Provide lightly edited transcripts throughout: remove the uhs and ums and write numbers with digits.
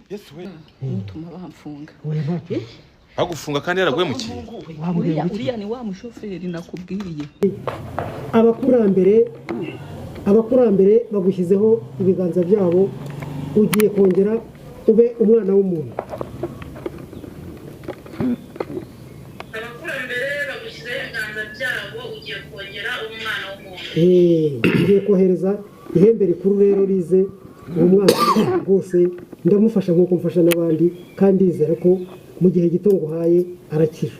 Yesu we. Mutuma bamfunga. Bagufunga kandi yaraguhemukiye. Uriya ni wa mushoferi nakubwiye. Abakurambere bagushyizeho ibiganza byabo, ugiye kongera ube umwana w'umuntu. Abakurambere bagushyizeho ibiganza byabo, ugiye kongera umwana w'umuntu. Ngiye kohereza ihembe rikuru rero rize uwo mwana rwose, ndamufasha nk'uko mfasha n'abandi, kandi ndizera ko mu gihe gito nguhaye arakira.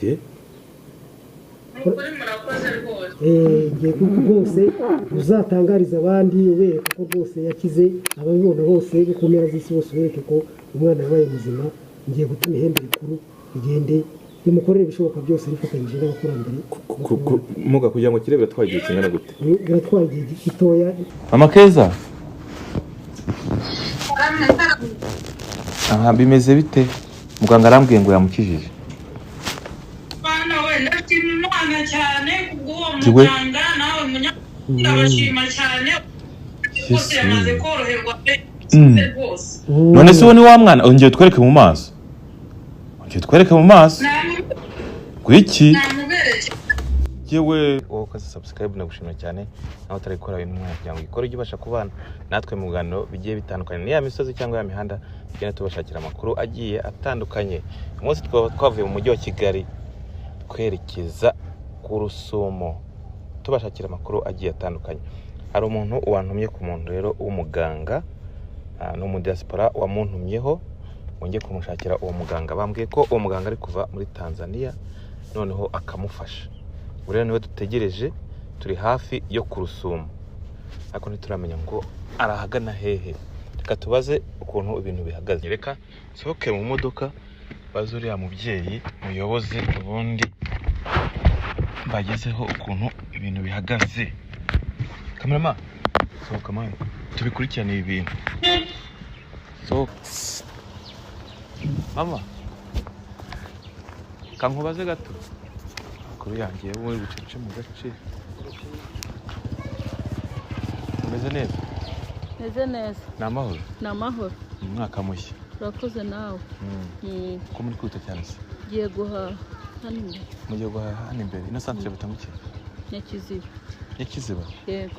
Ye? Ni ukuri murakoze rwose. Ngiye rwose uzatangariza abandi, ubereka ko rwose yakize, ababibona bose bo ku mpera z'isi bose ubereke ko umwana yabaye muzima. Ngiye gutuma ihembe rikuru rigende rimukorere ibishoboka byose rifatanyije n'abakurambere. Muga kugira ngo kirebe biratwara igihe kingana gute? Biratwara igihe gitoya. Mama Keza, aha bimeze bite? Muganga arambwiye ngo yamukijije. Mwana we, ndashima Imana cyane kubw'uwo Jiwe. muganga nawe munyamakuru, ndabashima cyane rwose, yamaze koroherwa pe rwose. None se uwo ni wa mwana? Ongera utwereke mu maso, ongera utwereke mu maso. Gwiki? Namuberekeye. Yewe, wowe ukoze subscribe nagushimira cyane, nawe utarayikora uyu mwanya kugira ngo ikore, ujye ubasha kubana natwe mu biganiro bigiye bitandukanye, ni ya misozi cyangwa ya mihanda tugenda tubashakira amakuru agiye atandukanye. Uyu munsi twaba twavuye mu mujyi wa Kigali twerekeza ku Rusumo tubashakira amakuru agiye atandukanye. Hari umuntu wantumye ku muntu rero w'umuganga, ni umudiaspora wamuntumyeho ngo njye kumushakira uwo muganga. Bambwiye ko uwo muganga ari kuva muri Tanzania noneho akamufasha. Ubu rero niwe dutegereje, turi hafi yo ku Rusumo ariko ntituramenya ngo arahagana hehe. Reka tubaze ukuntu ibintu bihagaze. Reka nsohoke mu modoka baze uriya mubyeyi muyobozi, ubundi mbagezeho ukuntu ibintu bihagaze. Kamerama, sohoka mani, tubikurikirane ibi bintu. Sohoka mama, kankubaze gato amakuru yanjye wowe bucece mu gace. Umeze neza? Meze neza. Ni amahoro? Ni amahoro. Umwaka mushya. Urakoze nawe. Ko muri kwihuta cyane se? Ngiye guhaha hano imbere. Mugiye guhaha hano imbere? Ino santire batangukiye? Nyakiziba. Nyakiziba? Yego.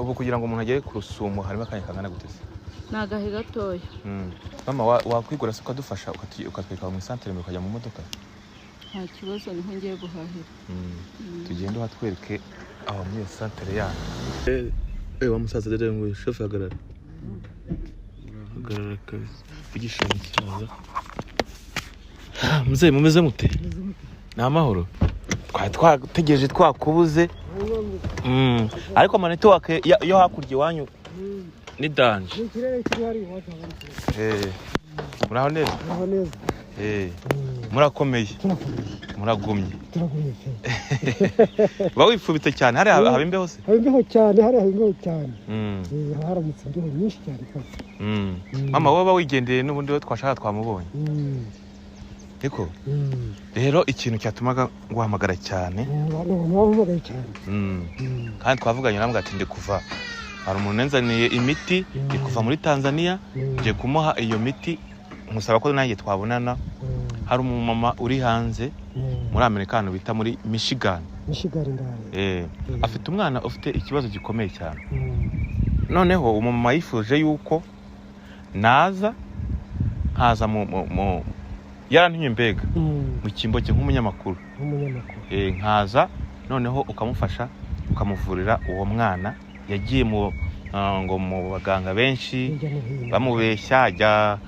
Ubu kugira ngo umuntu agere ku Rusumo harimo akanya kangana gute se? Ni agahe gatoya. Mama, wakwigura se ukadufasha, ukatwereka mu isantere mbere ukajya mu modoka? Nta kibazo, niho ngiye guhahira. Tugende uhatwereke aho muri iyo santere yanyu. Wa musaza rero ngo shofe, hagarara, hagarara kabisa, vugisha umusaza. Muzehe, mumeze mute? Ni amahoro? Twari twategereje twakubuze. Ariko amanetiwake yo hakurya iwanyu ni danger. Ni ikirere kiri hariya iwacu haba ari ikirere. Muraho neza? Muraho neza. Murakomeye? Turakomeye. Muragumye? Turagumye pe. Uba wifubitse cyane hariya, haba imbeho se? Haba imbeho cyane hariya, haba imbeho cyane. Haba haramutse imbeho nyinshi cyane kabisa. Mama, wowe uba wigendeye n'ubundi we twashaka twamubonye. Niko rero ikintu cyatumaga nguhamagara cyane. Abantu bahamagaye cyane. Kandi twavuganye namwe ati ndi kuva, hari umuntu nenzaniye imiti, ndi kuva muri Tanzania, ngiye kumuha iyo miti, nkusaba ko nanjye twabonana. Hari umumama uri hanze muri Amerika, ahantu bita muri Michigan. Michigan ndare. Afite umwana ufite ikibazo gikomeye cyane. Noneho umumama yifuje yuko naza nkaza mu yarantumye mbega mu cyimbo cye nk'umunyamakuru. Nk'umunyamakuru. Nkaza noneho ukamufasha ukamuvurira uwo mwana. Yagiye mu ngo mu baganga benshi hirya no hino bamubeshya, ajya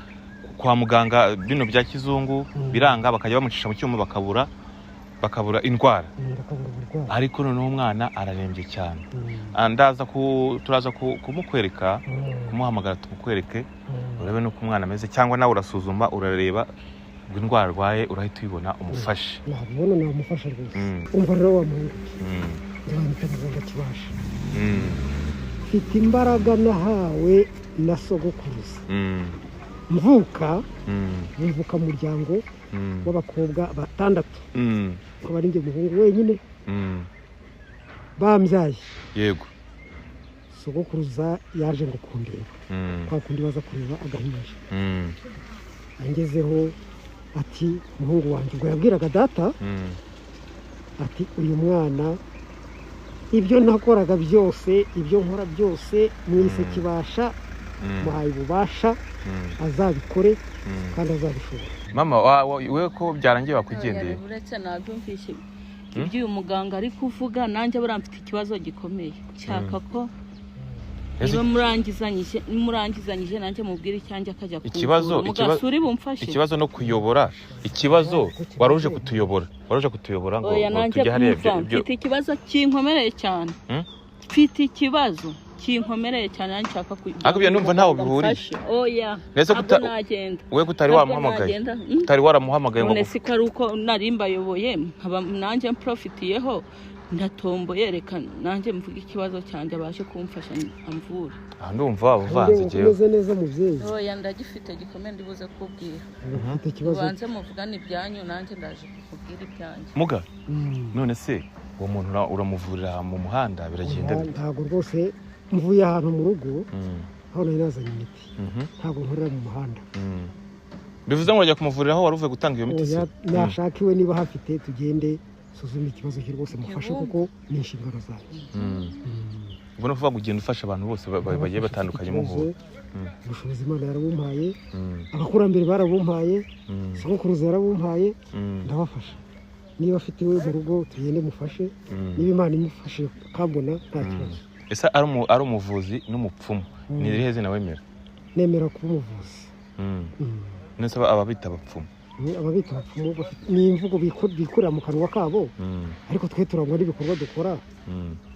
kwa muganga bino bya kizungu biranga, bakajya bamucisha mu cyuma bakabura indwara. Bakabura uburwayi. Ariko noneho umwana ararembye cyane. Ndaza ku, turaza kumukwereka, kumuhamagara tumukwereke, urebe n'uko umwana ameze, cyangwa nawe urasuzuma urareba ubwo indwara arwaye urahita uyibona umufashe. Nabibona namufasha rwose. Umva rero wa muhungu, ntiwanyita muganga kibasha. Mfite imbaraga nahawe na sogokuruza. Mvuka, mvuka mu muryango w'abakobwa batandatu, nkaba ari njye muhungu wenyine. Bambyaye. Yego. Sogokuruza yaje ngo kundeba, kwa kundi baza kureba agahinja. Angezeho ati muhungu wanjye, ubwo yabwiraga data, ati uyu mwana ibyo nakoraga byose, ibyo nkora byose, mwise kibasha, muhaye ububasha, azabikore kandi azabishobora. Mama, wewe ko byarangiye wakwigendeye? Uretse nabyumvise ibyo uyu muganga ari kuvuga, nanjye buriya mfite ikibazo gikomeye nshaka ko niba murangizanyije nanjye mubwire icyanjye akajya kumvura. Ikibazo bumfashe. Ikibazo no kuyobora, ikibazo waruje kutuyobora, waruje kutuyobora ngo tujye hariya. Mfite ikibazo kinkomereye cyane, mfite ikibazo kinkomereye cyane nanjye nshaka kujya. Ariko ibyo numva ntaho bihuriye. Oya, nagenda. We kutari wamuhamagaye, utari waramuhamagaye ngo none siko ari uko nari mbayoboye, nkaba nanjye mprofitiyeho ndatomboye, reka nanjye mvuga ikibazo cyanjye abashe kumfasha amvura. Ah, ndumva uvanze jewe. Umeze neza muvyeyi? Oya, ndagifite gikomeye ndibuze kubwira. Ufite ikibazo? Ubanze muvugane ibyanyu nanjye ndaje kukubwira ibyanjye. Muga, none se uwo muntu uramuvurira mu muhanda biragenda? Ntabwo rwose mvuye ahantu mu rugo aho nari nazanye imiti, ntabwo nkorera mu muhanda. Bivuze ngo urajya kumuvurira aho wari uvuye gutanga iyo miti se? Nashaka iwe niba hafite, tugende suzume ikibazo cye rwose mufashe, kuko ni inshingano zanjye. Ubwo nuvuga ngo ugenda ufasha abantu bose bagiye batandukanye muhura. Ubushobozi Imana yarabumpaye, abakurambere barabumpaye, sogokuruza yarabumpaye, ndabafasha. Niba afite iwe mu rugo tugende mufashe, niba Imana imufashe akambona nta kibazo. Ese ari umuvuzi n'umupfumu ni irihe zina wemera? Nemera kuba umuvuzi. Nese ababita abapfumu? Ababita abapfumu ni imvugo bikurira mu kanwa kabo, ariko twe turangwa n'ibikorwa dukora,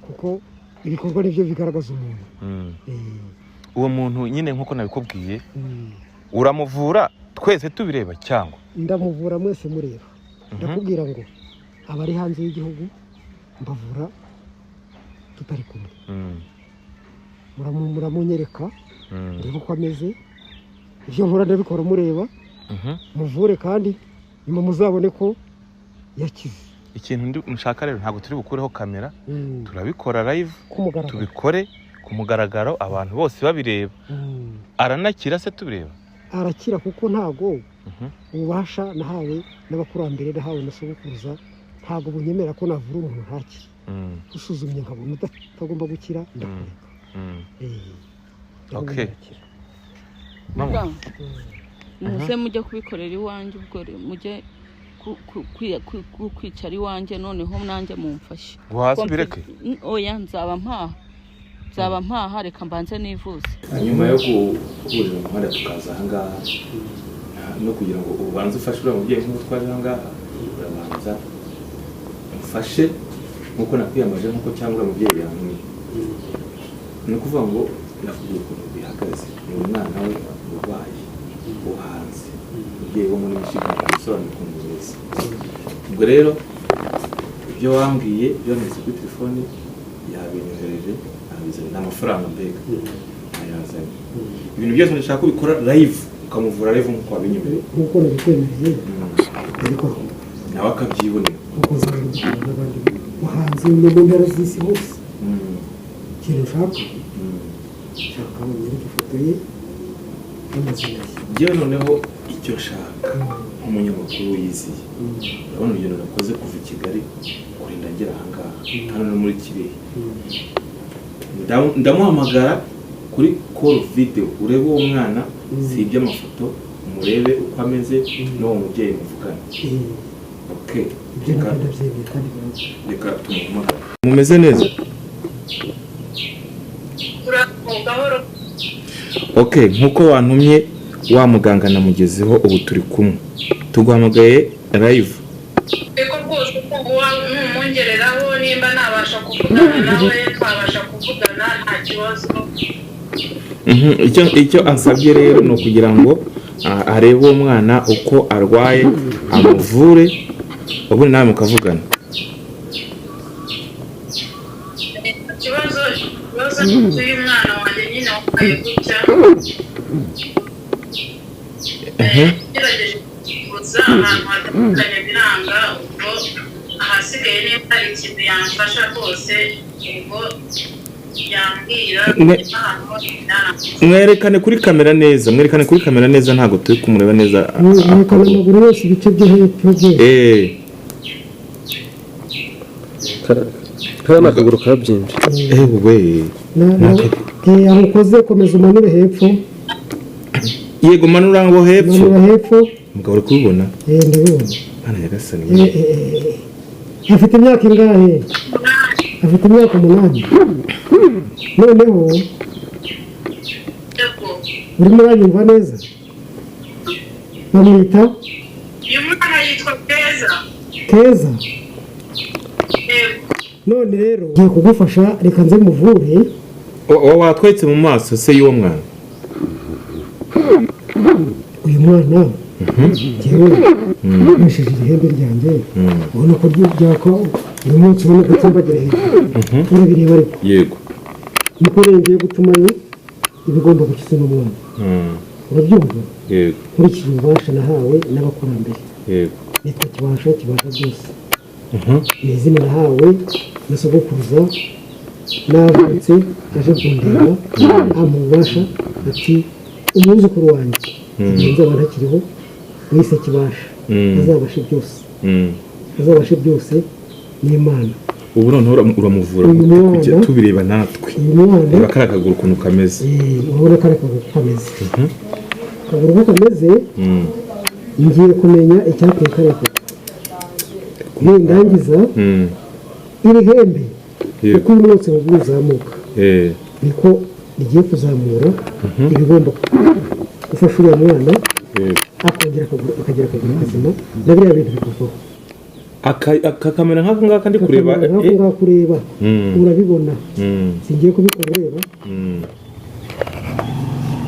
kuko ibikorwa nibyo bigaragaza umuntu. Uwo muntu nyine nkuko nabikubwiye, uramuvura twese tubireba cyangwa? Ndamuvura mwese mureba. Ndakubwira ngo abari hanze y'igihugu mbavura tutari kumwe. Muramunyereka ndebe uko ameze, ibyo nkora ndabikora mureba, muvure kandi nyuma muzabone ko yakize. Ikintu nshaka rero ntabwo turi bukureho kamera, turabikora live, tubikore ku mugaragaro abantu bose babireba. Aranakira se tubireba? Arakira kuko ntago ububasha nahawe n'abakurambere, nahawe na sogokuruza, ntago bunyemera ko navura umuntu ntakire. Usuzumye nkabona utagomba gukira ndakureka. Okay. Mama, muze mujye kubikorera iwanjye, ubwo mujye kwicara iwanjye noneho nanjye mumfashe. Wasubireke? Oya, nzaba mpaha, reka mbanze nivuze. Nyuma yo guhurira mu muhanda tukaza aha ngaha, no kugira ngo ubanze ufashe uriya mubyeyi nk'uko twaje aha ngaha, urabanza umfashe nk'uko nakwiyamaje, nk'uko cyangwa uriya mubyeyi yantumye. Ni ukuvuga ngo nakubwira ukuntu bihagaze, ni umwana we urwaye wo hanze, umubyeyi wo muri Michigan abisobanura ukuntu bimeze. Ubwo rero ibyo wambwiye byanditse kuri telefoni yabinyohereje, abizanye n'amafaranga mbega ayazanye. Ibintu byose ndashaka kubikora live, ukamuvura live nk'uko wabinyemereye, nk'uko nabikwemereye, ndabikora nawe akabyibonera, kuko nzabikora n'abandi bo hanze no mu mpera z'isi hose. Ikintu ushaka, nshaka unyereke ifoto ye n'amazina ye. Njyewe noneho icyo nshaka nk'umunyamakuru wiyiziye, urabona urugendo nakoze kuva i Kigali kurinda ngera aha ngaha hano no muri Kirehe, ndamuhamagara kuri call video, urebe uwo mwana, si iby'amafoto, murebe uko ameze n'uwo mubyeyi muvugana. Okay, reka tumuhamagare. Mumeze neza? Okay, nkuko wantumye wa muganga namugezeho, ubu turi kumwe, tuguhamagaye live. Eko rwose ko numungereraho nimba nabasha kuvugana nawe twabasha kuvugana nta kibazo. Icyo ansabye rero ni ukugira ngo arebe uwo mwana uko arwaye, amuvure, ubundi nawe mukavugana. Ikibazo cy'uyu mwana wanjye nyine wabaye gutya, ngerageje kuvuza ahantu hatandukanye biranga, ubwo ahasigaye niba hari ikintu yamfasha rwose Ubwo yambwira ahantu hose yari. Mwerekane kuri kamera neza, mwerekane kuri kamera neza, ntabwo turi kumureba neza. Mwerekana amaguru yose, ibice byo hepfo byose. Kariya ni akaguru kabyimbye. Ewe! Aho ukoze, komeza umanure hepfo. Yego, manura ngo hepfo. Manura hepfo. Mugabo, uri kubibona? Ndabibona. Mana nyagasani! Afite imyaka ingahe? Afite imyaka 8. Noneho Yego. urimo uranyumva neza? Bamwita? Uyu mwana yitwa Keza. Keza? Yego. None rero ngiye kugufasha, reka nze muvure. Watwetse mu maso se y'uwo mwana? Uyu mwana njyewe nkoresheje ihembe ryanjye, ubona ko ryaka uyu munsi, ubona ko tsimbagira hejuru, urabireba ariko? Yego. Niko rero ngiye gutumayo ibigomba gukiza uno mwana. Urabyumva? Yego. Nkurikije ububasha nahawe n'abakurambere. Nitwa Kibasha, Kibasha byose. Ni izina nahawe na sogokuruza navutse, aje kundeba ampa ububasha, ati: "Umwuzukuru wanjye igihe nzaba ntakiriho wise Kibasha azabashe byose." Azabashe byose n'Imana. Ubu noneho uramuvura Uyu gute? mwana- Kujya tubireba natwe. Uyu mwana Reba kariya kaguru ukuntu kameze. Urabona kariya kaguru ko kameze, akaguru ko kameze. Ngiye kumenya icyateye kariya kaguru, nindangiza iri hembe, uko uyu mwotsi wagiye uzamuka, niko rigiye kuzamura ibigomba gufasha uriya mwana, akongera akagira akaguru kazima, na biriya bintu bikavaho. Aka kamera nk'aka ngaka ndi kureba. Nk'ako ngako ureba. Urabibona? Singiye kubikora, ureba.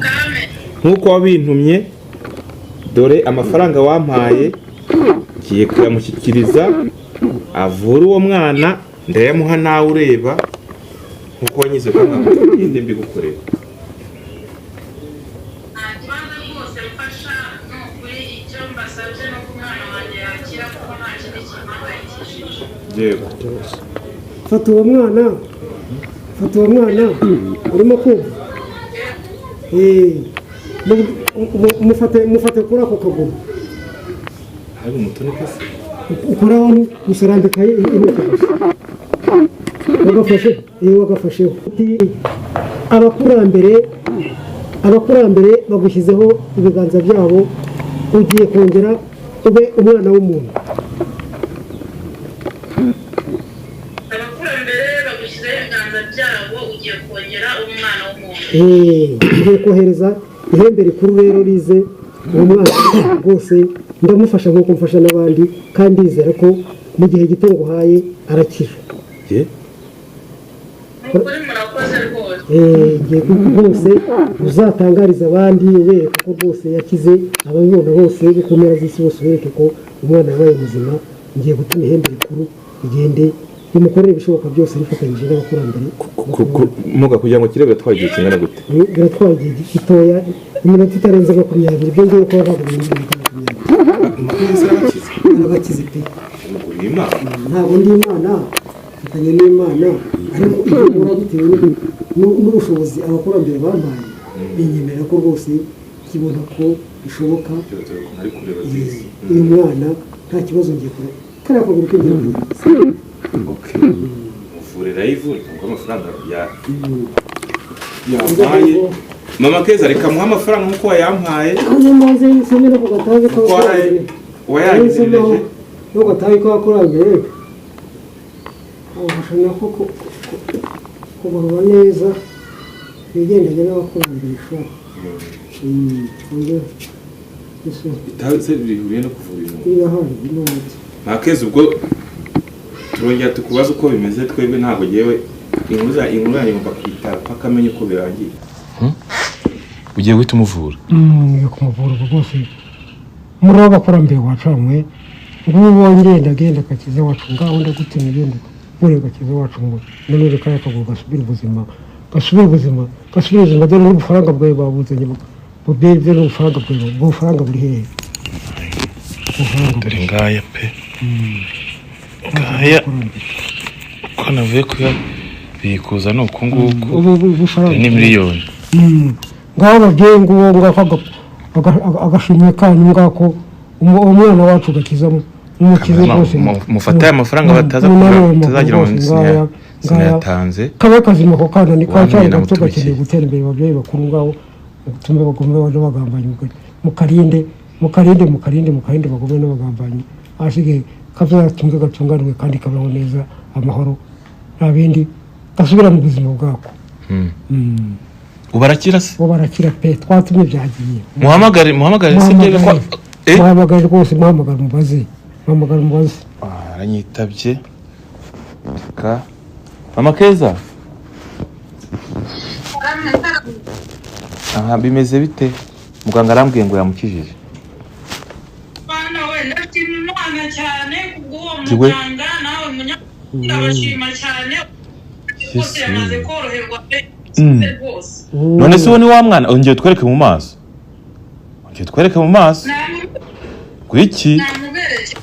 Kame. Nk'uko wabintumye, dore amafaranga wampaye, ngiye kuyamushyikiriza avura uwo mwana. Ndayamuha nawe ureba, nk'uko wanyize ngende mbigukorera. Nta kibazo rwose, mfasha ni ukuri. Icyo mbasabye ni uko umwana wanjye yakira, kuko nta kindi kimpangayikishije. Yego. Fata uwo mwana, fata uwo mwana, urimo kumva? Mufate, mufate kuri ako kaguru. Hari umutoni kese. Ukoraho gusa, rambika intoki gusa, wagafashe, wagafasheho. Uti, abakurambere bagushyizeho ibiganza byabo, ugiye kongera ube umwana w'umuntu. Abakurambere bagushyizeho ibiganza byabo, ugiye kongera umwana w'umuntu. Ngiye kohereza ihembe rikuru rero rize uwo mwana rwose, ndamufasha nk'uko mfasha n'abandi, kandi ndizera ko mu gihe gito nguhaye arakira. Ye. Ni ukuri murakoze rwose. Ngiye rwose uzatangariza abandi, ubereka ko rwose yakize, ababibona bose bo ku mpera z'isi bose, ubereke ko umwana yabaye muzima. Ngiye gutuma ihembe rikuru rigende rimukorere ibishoboka byose rifatanyije n'abakurambere. Muga kugira ngo kirebe biratwara igihe kingana gute? Biratwara igihe gitoya, iminota itarenze 20. Ibyo ngiye gukora ntabwo birenze iminota 20. Makumyabiri arabakize? Arabakize pe. Umuguriye Imana. Ntabwo ndi Imana, mfatanya n'Imana, ariko ibyo nkora bitewe n'ubushobozi abakurambere bampaye, binyemerera ko rwose kibona ko bishoboka. Ari kureba. Uyu mwana nta kibazo, ngiye kure kariya kaguru ke ngiye kugerageza. Okay, muvure live ngo amafaranga ya yampaye mama Keza, reka muhe amafaranga nk'uko wayampaye. Hanyuma maze nsome no ku gatabi Kuko wayanyereje. No ku gatabi k'abakurambere, abafasha nako kugorora neza ibigendanye n'abakurambere sha. Itabi se rihuriye no kuvura ibintu? Birahari n'umuti. Nta Keza, ubwo turongera tukubaza uko bimeze. Twebwe ntabwo, ngewe inkuru za inkuru yanjye ngomba kwitara paka amenye uko birangiye. Ugiye guhita umuvura? Ngiye kumuvura ubu rwose. Muri w'abakurambere wacanywe nguwo, ngenda genda gakiza wacu, ngaho ndagutumye, genda ure gakiza wacu, ngo none kariya kaguru gasubire ubuzima, gasubire ubuzima, gasubire ubuzima. Dore n'ubufaranga bwawe babuzanye bubere, dore n'ubufaranga bwawe, ubwo bufaranga buri hehe? Ubufaranga Dore ngaya pe, ngaya uko navuye kuya. Bikuza ni uku nguku. Ubu faranga Ni miliyoni. Ngaho babyeyi, nguwo ngako agashimwe kanyu ngako, umwana wacu gakizamo mumukize rwose. Mufate aya mafaranga bataza batazagira ngo sinayatanze. Kabe kazima ako kana ni kacyari Wamwe gato namutumikiye. Gakeneye gutera imbere. Babyeyi bakuru, ngaho mutume bagome n'abagambanyi, mukarinde, mukarinde, mukarinde, mukarinde bagome n'abagambanyi, ahasigaye kazatunge gatunganwe kandi kabeho neza amahoro, nta bindi, gasubirane ubuzima bwako. Ubu arakira se? Bo barakira pe, twatumye byagiye. Muhamagare, muhamagare se ndebe ko Muhamagare rwose, muhamagare umubaze, muhamagare umubaze. Ah, aranyitabye. Ka mama Keza, aha bimeze bite? Muganga arambwiye ngo yamukijije. Bana we, ndashima Imana cyane kubw'uwo Kiwe. muganga nawe munyamakuru, ndabashima cyane rwose, yamaze koroherwa pe rwose. None se uwo ni wa mwana? Ongera utwereke mu maso, ongera utwereke mu maso. Gwiki? Namubereke.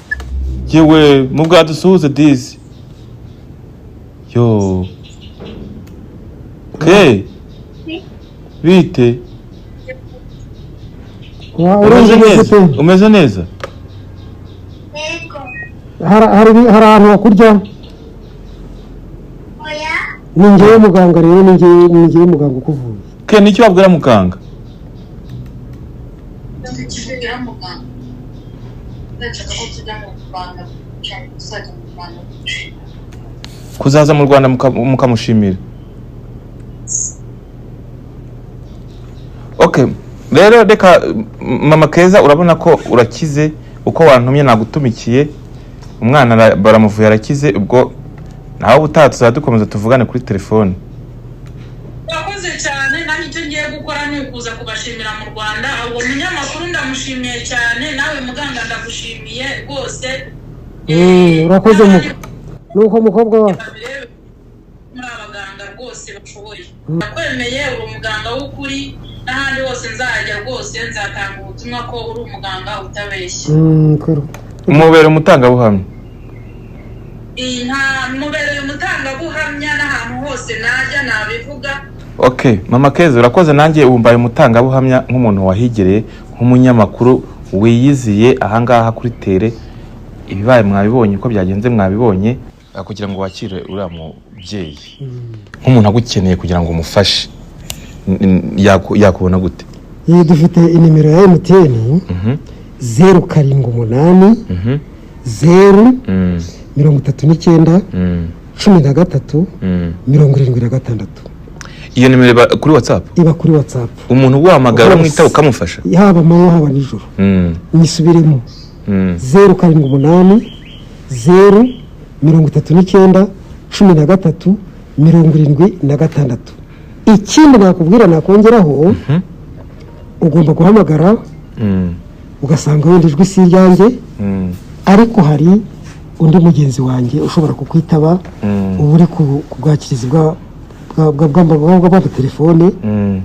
Yewe, mubwadusuhuze disi yo ke bite? Umeze Urumva neza? ute? Umeze neza? Hari ahantu hakurya ni njyewe muganga rero, ni njyewe muganga ukuvuye. Ke, nicyo wabwira muganga? Tujya muganga, ndashaka ko tujya mu Rwanda cyane, tuzajya mu Rwanda. Kuzaza mu Rwanda mukamushimira. Okay, rero reka mama Keza, urabona ko urakize, uko wantumye nagutumikiye, umwana baramuvuye arakize. Ubwo nawe ubutaha tuzajya dukomeza tuvugane kuri telefone. Urakoze cyane, nanjye icyo ngiye gukora ni ukuza kubashimira mu Rwanda. Uwo munyamakuru ndamushimiye cyane, nawe muganga ndagushimiye rwose. Urakoze nuko mukobwa wacu. Babirebe muri abaganga rwose bashoboye, ndakwemeye, uri umuganga w'ukuri, n'ahandi hose nzajya rwose nzatanga ubutumwa ko uri umuganga utabeshya. Koro. Umubera umutangabuhamya. Iyi nta mubereye umutangabuhamya, n'ahantu hose najya nabivuga. Okay, mama Keza, urakoze, nanjye wumvaye umutangabuhamya nk'umuntu wahigereye, nk'umunyamakuru wiyiziye ahangaha kuri tere. Ibibaye mwabibonye, uko byagenze mwabibonye. Kugira ngo wakire uriya mubyeyi nk'umuntu agukeneye kugira ngo umufashe, yakubona gute? Iyi dufite inimero ya MTN, 078 0 39 13 76. Iyo nimero iba kuri WhatsApp? Iba kuri WhatsApp. Umuntu uguhamagara Hose. umwitaba ukamufasha? Haba amanywa haba nijoro. Nyisubiremo: 078 0 39 13 76. Ikindi nakubwira nakongeraho, ugomba guhamagara ugasanga wenda ijwi si iryanjye, ariko hari undi mugenzi wanjye ushobora kukwitaba, uba uri ku bwakirizi bw'amatelefone,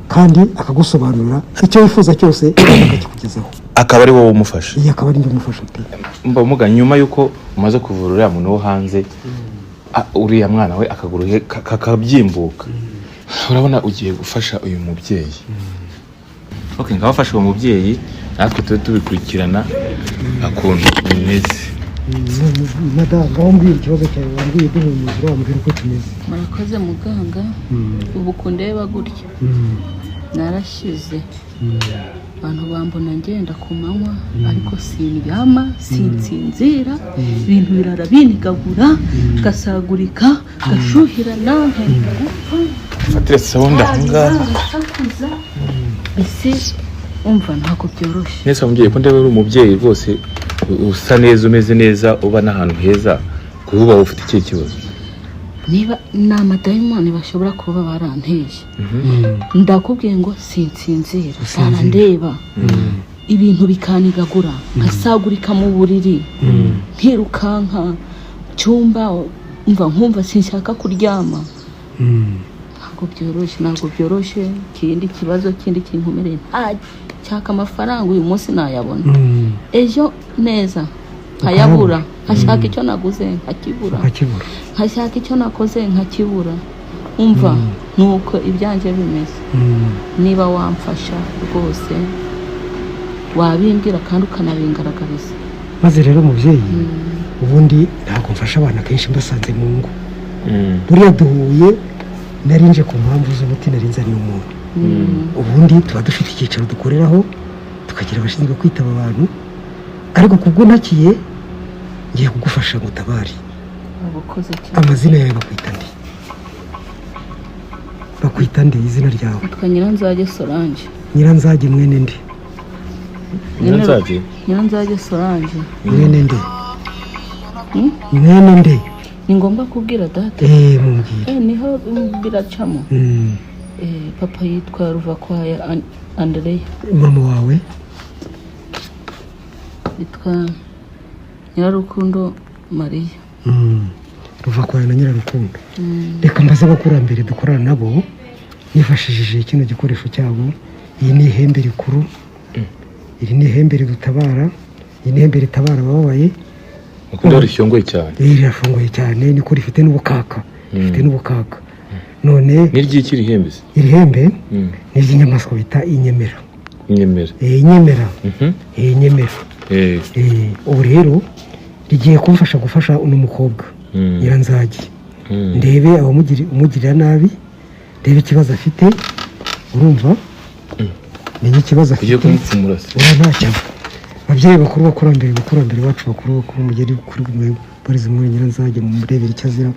kandi akagusobanurira icyo wifuza cyose akakikugezaho. Akaba ari wowe umufasha? Iyi akaba ari njye umufasha pe. Mba muga, nyuma yuko umaze kuvura uriya muntu wo hanze, uriya mwana we akaguru ke kakabyimbuka, urabona ugiye gufasha uyu mubyeyi. Okay, ngaho afasha uwo mubyeyi, natwe tube tubikurikirana ukuntu bimeze. Madamu, ngaho mbwira ikibazo cyawe, wambwiye duhumuzura, wambwira uko tumeze. Murakoze muganga, ubu kundeba gutya narashize, abantu bambona ngenda ku manywa ariko sindyama, sinsinzira, ibintu birara binigagura, gasagurika, gashuhirana, nkenda gupfa. Fatire sound aho ngaho. Gasakuza, mbese umva ntabwo byoroshye. Nese mubyeyi, ko ndeba uri umubyeyi rwose usa neza, umeze neza, uba n'ahantu heza, kuba ufite ikihe kibazo? Niba ni amadayimoni bashobora kuba baranteye, ndakubwiye ngo sinsinzira, ndeba ibintu bikanigagura, nkasagurika mu buriri, nkirukanka mu cyumba, umva nkumva sinshaka kuryama. Ntabwo byoroshye, ntabwo byoroshye. Ikindi kibazo kindi kinkomereye, nta nshaka amafaranga, uyu munsi nayabona, ejo neza nkayabura, nkashaka icyo naguze nkakibura, Ukakibura. Nkashaka icyo nakoze nkakibura. Umva, nuko ibyanjye bimeze. Niba wamfasha rwose wabimbwira kandi ukanabingaragariza. Maze rero mubyeyi, ubundi ntabwo mfasha abana kenshi mbasanze mu ngo. Buriya duhuye narinje ku mpamvu z'umuti, nari nzaniye umuntu. Ubundi tuba dufite icyicaro dukoreraho, tukagira abashinzwe kwitaba abantu, ariko kubwo ntakiye ngiye kugufasha ngo utabare. Ubukoze cyane. Amazina yawe bakwita nde? Bakwita nde izina ryawe? Yitwa Nyiranzage Solange. Nyiranzage mwene nde? Nyiranzage? Nyiranzage Solange. Mwene nde? Hmm? Mwene nde? Ni ngombwa kubwira data? Eee, mumbwire. Niho biracamo. Papa yitwa Ruvakwaya Andereya. Mama wawe? Yitwa Nyirarukundo Mariya. Ruvakwaya na Nyirarukundo. Reka mbaze abakurambere dukorana nabo nifashishije kino gikoresho cyabo. Iyi ni ihembe rikuru, iri ni ihembe ridutabara, iyi ni ihembe ritabara abababaye. Ukunda rishyongoye cyane. Iri rirafunguye cyane, niko rifite n'ubukaka, rifite n'ubukaka. None N'iry'iki rihembe se? Iri hembe ni iry'inyamaswa bita inyemera. Inyemera. Inyemera. Inyemera. Ubu rero rigiye kumfasha gufasha uno mukobwa Nyiranzage. Ndebe abamugirira nabi, ndebe ikibazo afite, urumva, menye ikibazo Ugiye afite. kumupfumura se? Oya, ntacyo. Ababyeyi bakuru, bakurambere bacu bakuru bakuru, mugere kuri barize muri Nyiranzage, murebere icyo azira,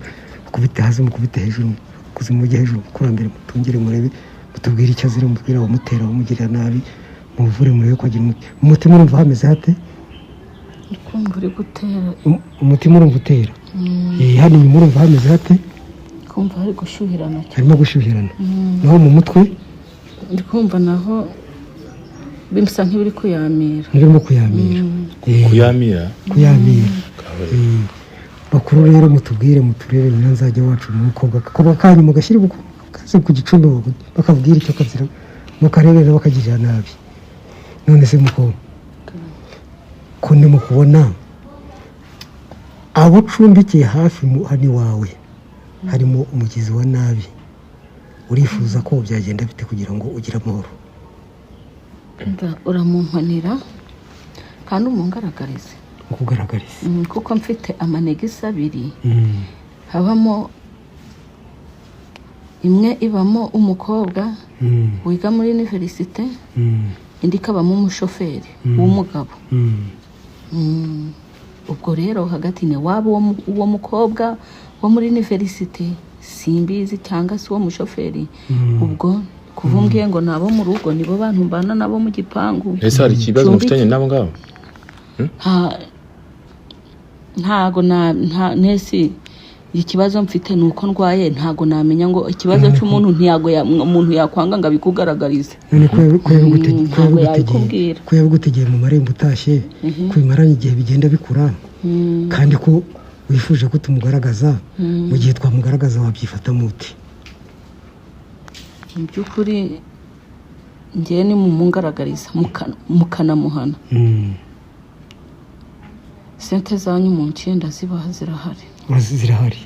mukubite hasi, mukubite hejuru, kuzimu mujye hejuru, mukurambere mutungire, murebe, mutubwire icyo azira, mutubwire abamutera, abamugirira nabi, muvure, murebe ko agira umuti. Umutima urumva hameze hate? Kumva uri gutera. Umutima urumva utera. Hano inyuma urumva hameze hate? Kumva hari gushyuhirana cyane. Harimo gushyuhirana. Naho mu mutwe? Ndi kumva naho bisa nk'ibiri kuyamira. Ntirimo kuyamira. Kuyamira? Kuyamira. Bakuru rero mutubwire, muturebe Nyiranzage wacu n'umukobwa, akakobwa kanyu mugashyira kaze ku gicumbi, bakabwira icyo kazira, mukarebera bakagirira nabi. None se mukobwa, ko ndimo kubona abo ucumbikiye hafi hano iwawe harimo umugizi wa nabi, urifuza ko byagenda bite kugira ngo ugire amahoro? Uramunkanira kandi umungaragarize. Ukugaragariza? Kuko mfite amanegisi abiri, habamo imwe ibamo umukobwa wiga muri univerisite, indi ikabamo umushoferi w'umugabo. Ubwo rero hagati ni waba uwo mukobwa wo muri univerisite simbizi, cyangwa se uwo mushoferi. Ubwo kuva umbwiye ngo ni abo mu rugo, nibo bantu mbana nabo mu gipangu. Ese hari ikibazo mufitanye n'abo ngabo? Ntago na nesi ikibazo mfite ni uko ndwaye, ntago namenya ngo ikibazo cy'umuntu, ntiyago umuntu yakwanga ngo abikugaragarize. None ko Ntabwo yabikubwira. ko yabigutegeye mu marembo utashye, ko bimaranye igihe bigenda bikura, kandi ko wifuje ko tumugaragaza, mu gihe twamugaragaza wabyifatamo ute? Mu by'ukuri ngewe ni mumungaragariza mukanamuhana, sente zanyu mu nshinda zibaha zirahari. Zirahari.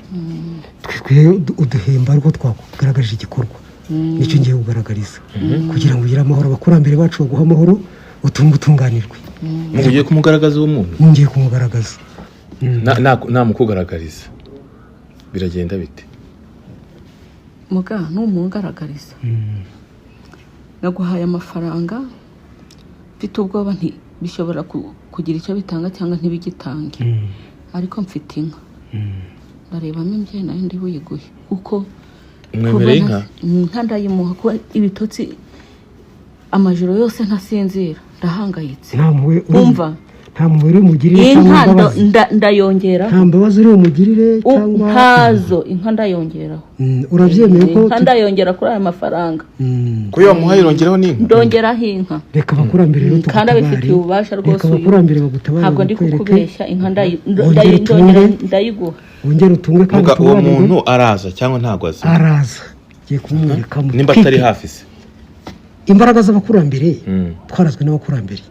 Twe uduhemba ariko twakugaragaje igikorwa, nicyo ngiye kugaragariza kugira ngo ugire amahoro, abakurambere bacu baguhe amahoro, utunge utunganirwe. Ngo ugiye kumugaragaza uwo muntu? Ngiye kumugaragaza. Namukugaragariza biragenda bite? Muga numugaragariza, naguhaye amafaranga mfite ubwoba nti bishobora kugira icyo bitanga cyangwa ntibigitange, ariko mfite inka, ndarebamo imbyeyi nayo ndi buyiguhe kuko Umwemereye inka? Inka ndayimuha kuko ibitotsi amajoro yose ntasinzira, ndahangayitse. Nta mpuhwe Umva. Nta mpuhwe uri bumugirire cyangwa Inka imbabazi? ndayongeraho. Nta mbabazi uri bumugirire cyangwa Ntazo, inka ndayongeraho. Urabyemeye ko Inka ndayongera kuri aya mafaranga. Ko iyo wamuhaye urongeraho n'inka? Ndongeraho inka. Reka abakurambere rero Kandi abifitiye tugutabare. ububasha rwose Reka uyu. abakurambere bagutabare, Ntabwo ndi bakwereke. kukubeshya, inka Wongere ndongera utunge. ndayiguha. Wongere utunge kandi Muga, uwo utunganirwe. muntu araza cyangwa ntabwo aza? Araza, ngiye kumwereka Nimba atari hafi se? Imbaraga z'abakurambere, twarazwe n'abakurambere,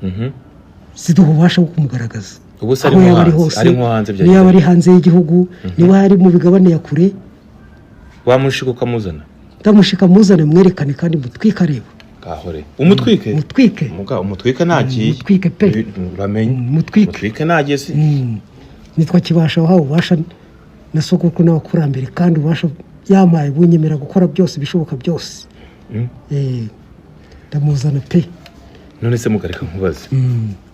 ziduha ububasha bwo kumugaragaza. Ubu se ari Aho nko yaba ari hanze? hose, Ari nko hanze niyo yaba byagenda ari hanze y'igihugu, niba ari mu migabane ya kure. Wamushika ukamuzana? Ndamushika muzane, mwerekane kandi mutwike areba. Kahore umutwike. Mutwike. Muga umutwike nagiye. Mutwike pe. Uramenye. Mutwike. Umutwike nagiye si. Nitwa Kibasha wahawe ububasha na sogokuru n'abakurambere, kandi ububasha yamaye bunyemera gukora byose ibishoboka byose. Ndamuzana pe. None se mugareka nkubaze,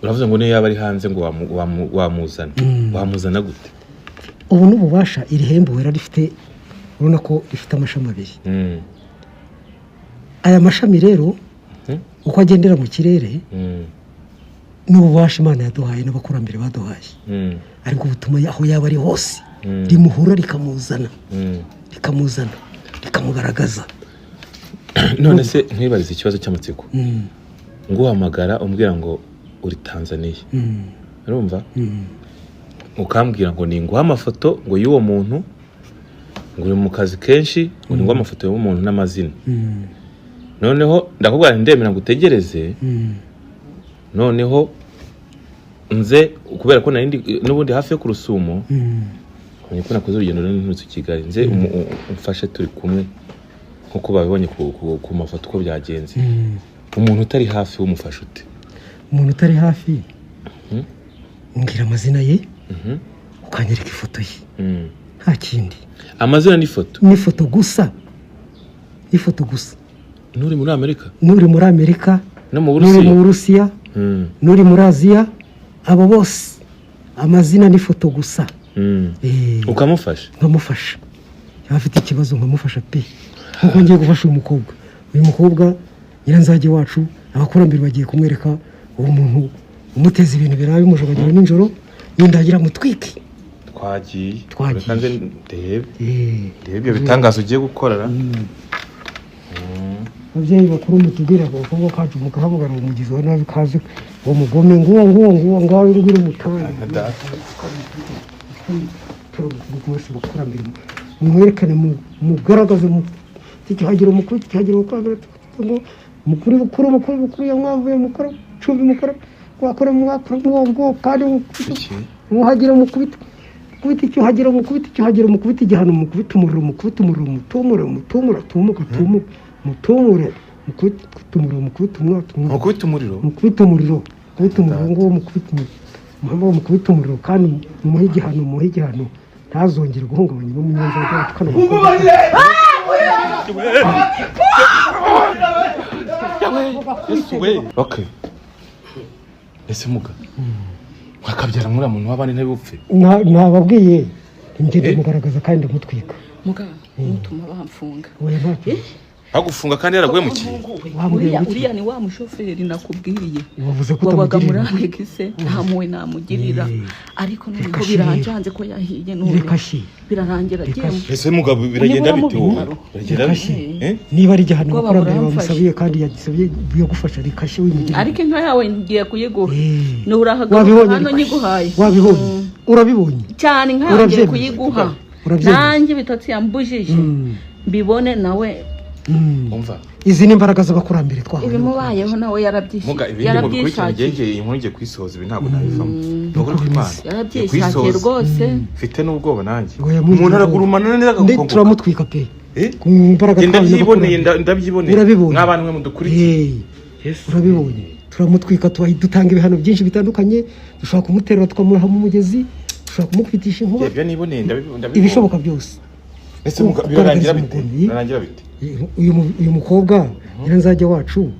uravuze ngo niyo yaba ari hanze ngo wamuzana, wamuzana gute? Ubu n'ububasha iri hembe wera rifite, urabona ko rifite amashami abiri. Aya mashami rero uko agendera mu kirere n'ububasha Imana yaduhaye n'abakurambere baduhaye, ariko butuma aho yaba ari hose rimuhura rikamuzana, rikamuzana rikamugaragaza. None se nkwibarize ikibazo cy'amatsiko, nguhamagara umbwira ngo uri Tanzania, urumva, ukambwira ngo ninguhe amafoto ngo y'uwo muntu, ngo uri mu kazi kenshi, ngo ninguhe amafoto y'uwo muntu n'amazina. Noneho ndakubwira nti ndemera ngo utegereze, noneho nze kubera ko nari ndi n'ubundi hafi yo ku Rusumo, nabonye ko nakoze urugendo runini nturutse i Kigali, nze umfashe turi kumwe nk'uko babibonye ku mafoto uko byagenze. Umuntu utari hafi w'umufasha ute? Umuntu utari hafi umbwira amazina ye, ukanyereka ifoto ye, nta kindi. Amazina n'ifoto? N'ifoto gusa, n'ifoto gusa. N'uri muri Amerika? N'uri muri Amerika, no mu n'uri mu Burusiya, Burusiya, n'uri muri Aziya, abo bose amazina n'ifoto gusa. Ukamufasha? Nkamufasha, yaba afite ikibazo nkamufasha pe, nkuko ngiye gufasha uyu mukobwa. Uyu mukobwa Nyiranzage wacu, abakurambere bagiye kumwereka uwo muntu umuteza ibintu birabe bimujogagira nijoro, nindagira mutwike. Twagiye. Twagiye. Reka nze ndebe ndebe ibyo bitangaza ugiye gukorera. Ababyeyi bakuru mutubwira abakobwa kacu mukahamagara uwo mugizi wa nabi kazi, uwo mugome nguwo nguwo nguwo ngaho ngwino mutabaye. Rwose bakurambere mwerekane, mugaragaze kihagera umukuru, kihagera umukurambere ngo mukuru bukuru mukuru bukuru yamwavuye mukuru cumbi mukuru wakora mwakora nguwo nguwo kandi Iki? muhagire mukubite mukubite icyuhagiro, mukubite icyuhagiro, mukubite igihano, mukubite umuriro, mukubite umuriro, mutumure mutumure tumuka tumuka mutumure mukubite umuriro, mukubite umwaka, Mukubite umuriro. Mukubite umuriro, mukubite umuriro nguwo, mukubite umuriro, muhamagare mukubite umuriro kandi mumuhe igihano, mumuhe igihano ntazongere guhungabanya n'umunyanzara kano mukobwa. Yesu we. Okay. Ese muga wakabyara muri muntu w'abandi ntibupfe? Nababwiye njye ndamugaragaza kandi ndamutwika. Muga mutuma bamfunga. Oya ntacyo. Bagufunga kandi yaraguhemukiye? Wambwiye Uriya ngo iki? uriya ni wa mushoferi nakubwiye Wavuze ko wabaga muri utamugirira. anegise, nta mpuhwe namugirira, ariko noneho Reka shi. biranjanze ko yahiye none Reka shi. birarangira Reka agiye shi. Ese muga biragenda Nibura mu bite wowe? bitaro. Biragenda Reka bite? shi. Eh? Niba ari igihano Ubwoba abakurambere buramfashe. bamusabiye kandi yagisabiye yagufasha, reka shi wimugirira. Ariko inka yawe ngiye kuyiguha, Eh. nurahagaruka Wabibonye hano reka shi. nyiguhaye. Wabibonye, urabibonye. Cyane, inka yawe ngiye Urabyemeye? kuyiguha. Urabyemeye? Nanjye ibitotsi yambujije mbibone nawe. Umva. Izi ni imbaraga z'abakurambere twahawe. Ibimubayeho nawe Muga ibindi mu bikurikirana yarabyishakiye. ngenge iyi nkuru ngiye kuyisohoza, ibi ntabwo nabivamo. Ni ukuri kw'Imana. Ngiye Yarabyishakiye kuyisohoza. rwose. Mfite n'ubwoba nanjye. Ngo yamwigiye Umuntu aragurumana neza Ndi agakongoka. turamutwika pe. Eh? Ku mbaraga Njye twahawe ndabyiboneye, n'abakurambere. ndabyiboneye. Urabibonye. Mw'abantu mwe mudukurikiye. Eh. Yesu. Urabibonye, turamutwika, dutanga ibihano byinshi bitandukanye, dushobora kumuterura tukamuroha mu mugezi, dushobora kumukubitisha inkuba. Ibyo niboneye ndabibonye. Ibishoboka byose. Ese muga birarangira bite? Umugome. Birarangira bite? Uyu mukobwa Nyiranzage wacu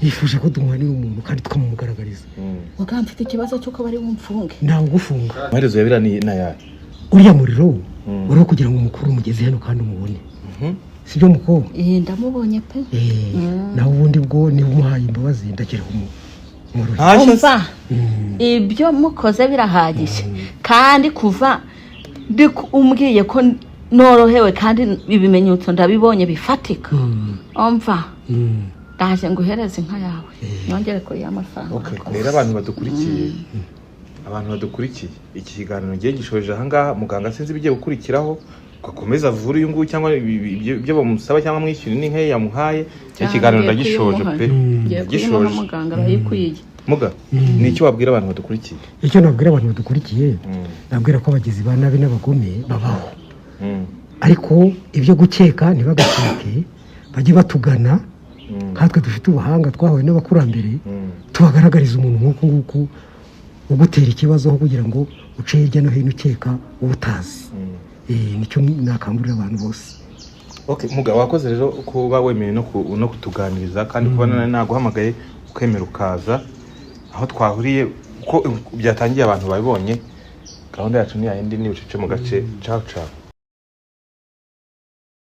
yifuje ko tumuhanira umuntu kandi tukamumugaragariza. Muga mfite ikibazo cy'uko bari bumfunge. Ntawe ugufunga. Amaherezo ya biriya ni n'ayahe? Uriya muriro uriho kugira ngo umukuru umugeze hano kandi umubone, sibyo mukobwa? Eh, ndamubonye pe. Eh, naho ubundi bwo niba umuhaye imbabazi ndagira umuriro. Ntashya se? Umva, ibyo mukoze birahagije, kandi kuva umbwiye ko norohewe kandi ibimenyetso ndabibonye bifatika, umva, ndaje nguhereze inka yawe nyongere kuri ya mafaranga. Okay, rero abantu badukurikiye, abantu badukurikiye iki kiganiro ngiye gishoje ahangaha. Muganga sinzi ibigiye gukurikiraho, ngo akomeze avure uyu nguyu cyangwa ibyo bamusaba cyangwa amwishyure n'inka ye yamuhaye. Iki kiganiro Ngiye ndagishoje kuyimuha. pe. Ngiye kuyimuha. Ndagishoje. Muganga arayikwiye. Muga, ni icyo wabwira abantu badukurikiye? Icyo nabwira abantu badukurikiye, nabwira ko abagizi ba nabi n'abagome babaho. Ariko ibyo gukeka ntibagakeke, bajye batugana nkatwe dufite ubuhanga twahawe n'abakurambere, tubagaragariza umuntu nk'uku nguku ugutera ikibazo, aho kugira ngo uce hirya no hino ukeka uba utazi. Nicyo nakangurira abantu bose. Okay, mugabo wakoze rero kuba wemeye no kutuganiriza, kandi kuba naguhamagaye ukemera ukaza aho twahuriye, uko byatangiye abantu babibonye. Gahunda yacu ni yayindi, ni bucece mu gace. Ciao ciao.